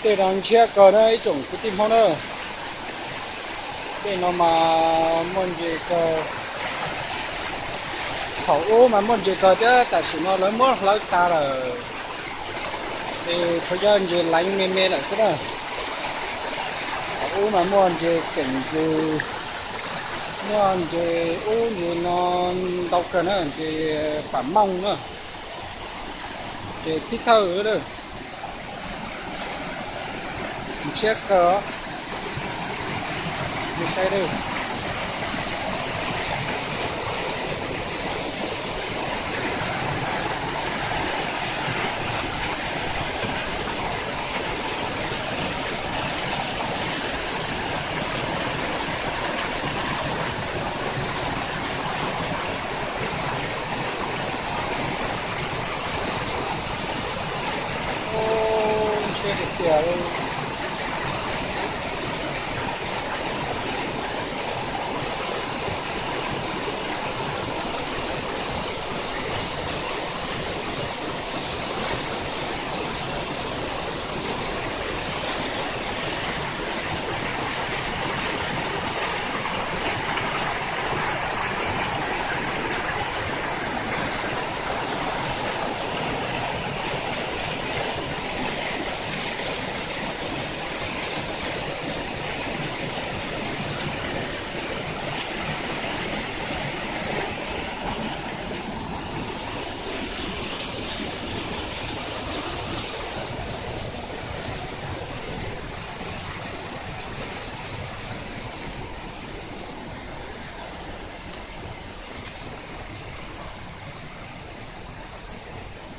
Tej no ntshiab kawg na ib tsoom kwv tij Hmoob na. Tej no mas muaj ntses kawg. Thaum ub mas muaj ntses kawg thiab tam sim no lawv muab hlawv tas lawm. Es tsuas yog ntses leev me me lawm xwb na. Thaum ub mas muaj ntses keem ntses, muaj ntses ub ntses no ntau kawg na, ntses pam mooj na, ntses txhib thawj lawm. Ntshiab kawg os. Saib lawm. Ntshiab tiag tiag li.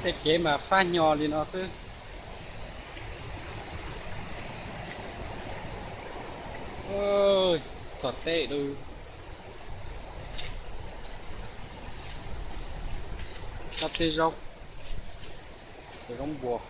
Tej kev mas fab hnyo li no xwb. Txog teb lawm. Cov teb zaub, cov zaub npua.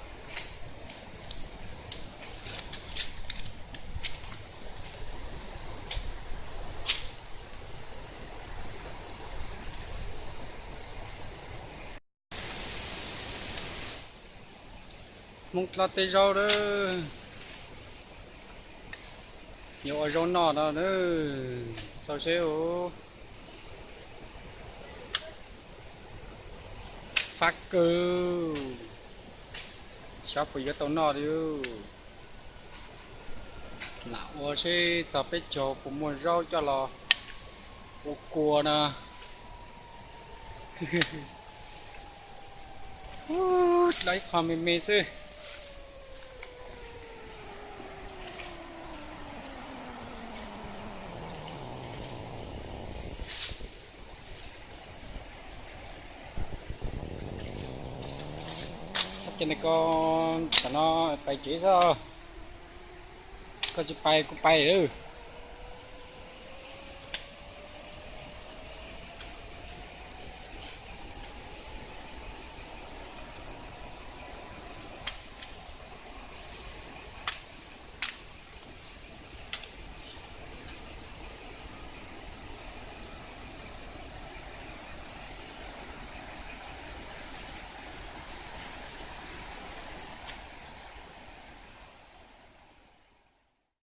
Hmoob dlob teb zaub lawm. Yuav ua zaub noj no na. Xauj seb u. Fab kawg. Xyov puas yuav tau noj li. Lam ua seb txog peb caug puas muaj zaub coj los ua kua no. Dlob ib qho me me xwb. Ces koj tam no pais tsev xwb. Koj tsis pais kuv pais lawm.